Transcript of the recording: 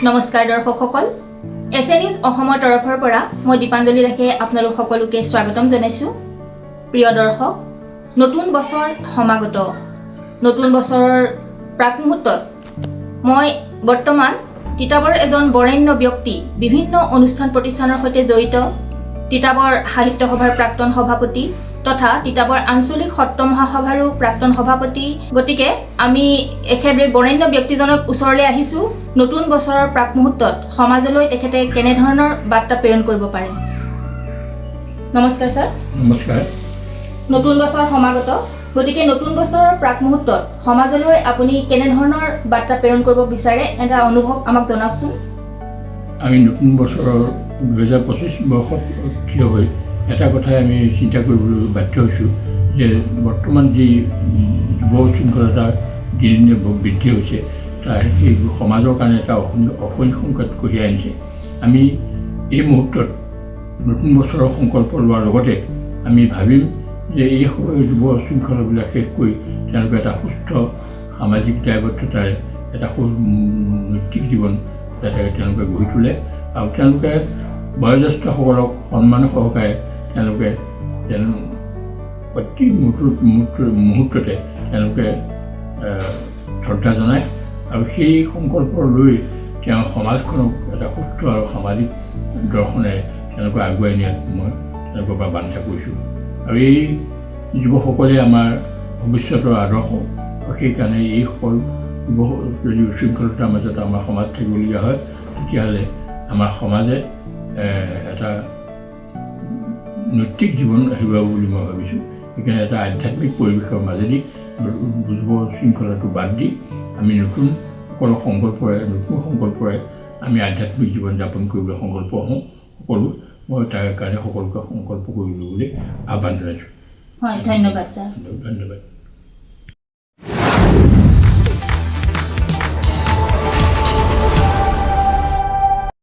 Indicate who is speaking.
Speaker 1: নমস্কাৰ দৰ্শকসকল, এছ এ নিউজ অসমৰ তৰফৰ পৰা মই দীপাঞ্জলি দাসে আপোনালোক সকলোকে স্বাগতম জনাইছোঁ। প্ৰিয় দৰ্শক, নতুন বছৰ সমাগত। নতুন বছৰৰ প্ৰাক মুহূৰ্তত মই বৰ্তমান তিতাবৰ এজন বৰেণ্য ব্যক্তি, বিভিন্ন অনুষ্ঠান প্ৰতিষ্ঠানৰ সৈতে জড়িত, তিতাবৰ সাহিত্য সভাৰ প্ৰাক্তন সভাপতি তথা তিতাবৰ আঞ্চলিক সত্ৰ মহাসভাৰো প্ৰাক্তন সভাপতি। গতিকে আমি একেবাৰে বৰেণ্য ব্যক্তিজনৰ ওচৰলৈ আহিছোঁ। নতুন বছৰৰ প্ৰাক মুহূৰ্তত সমাজলৈ তেখেতে কেনেধৰণৰ বাৰ্তা প্ৰেৰণ কৰিব পাৰে? নমস্কাৰ ছাৰ।
Speaker 2: নমস্কাৰ।
Speaker 1: নতুন বছৰ সমাগত, গতিকে নতুন বছৰৰ প্ৰাক মুহূৰ্তত সমাজলৈ আপুনি কেনেধৰণৰ বাৰ্তা প্ৰেৰণ কৰিব বিচাৰে, এটা অনুভৱ আমাক জনাওকচোন।
Speaker 2: আমি নতুন বছৰৰ 2025 বৰ্ষত থিয় হৈ এটা কথাই আমি চিন্তা কৰিবলৈ বাধ্য হৈছোঁ যে বৰ্তমান যি যুৱ উচ্ছৃংখলতাৰ দিনে দিনে বৃদ্ধি হৈছে, তাৰ সেই সমাজৰ কাৰণে এটা অশনি অশনি সংকেত কঢ়িয়াই আনিছে। আমি এই মুহূৰ্তত নতুন বছৰৰ সংকল্প লোৱাৰ লগতে আমি ভাবিম যে এই যুৱ উচ্ছৃংখলবিলাক শেষ কৰি তেওঁলোকে এটা সুস্থ সামাজিক দায়বদ্ধতাৰে এটা নৈতিক জীৱন যাতে তেওঁলোকে গঢ়ি তোলে আৰু তেওঁলোকে বয়োজ্যেষ্ঠসকলক সন্মান সহকাৰে তেওঁলোকে যেন প্ৰতি মুহূৰ্ততে তেওঁলোকে শ্ৰদ্ধা জনায় আৰু সেই সংকল্প লৈ তেওঁ সমাজখনক এটা সুস্থ আৰু সামাজিক দৰ্শনেৰে তেওঁলোকে আগুৱাই নিয়াত মই তেওঁলোকৰ পৰা বাঞ্ছা কৰিছোঁ। আৰু এই যুৱকসকলে আমাৰ ভৱিষ্যতৰ আদৰ্শ আৰু সেইকাৰণে এইসকল যুৱ যদি উচ্ছৃংখলতাৰ মাজত আমাৰ সমাজ থাকিবলগীয়া হয়, তেতিয়াহ'লে আমাৰ সমাজে এটা নৈতিক জীৱন হেৰুৱাব বুলি মই ভাবিছোঁ। সেইকাৰণে এটা আধ্যাত্মিক পৰিৱেশৰ মাজেদি যুৱ শৃংখলাটো বাদ দি আমি নতুন সকলো সংকল্পৰে, নতুন সংকল্পৰে আমি আধ্যাত্মিক জীৱন যাপন কৰিবলৈ সংকল্প হওঁ সকলো। মই তাৰ কাৰণে সকলোকে সংকল্প কৰিলোঁ বুলি আহ্বান জনাইছোঁ।
Speaker 1: হয়, ধন্যবাদ ছাৰ।
Speaker 2: ধন্যবাদ।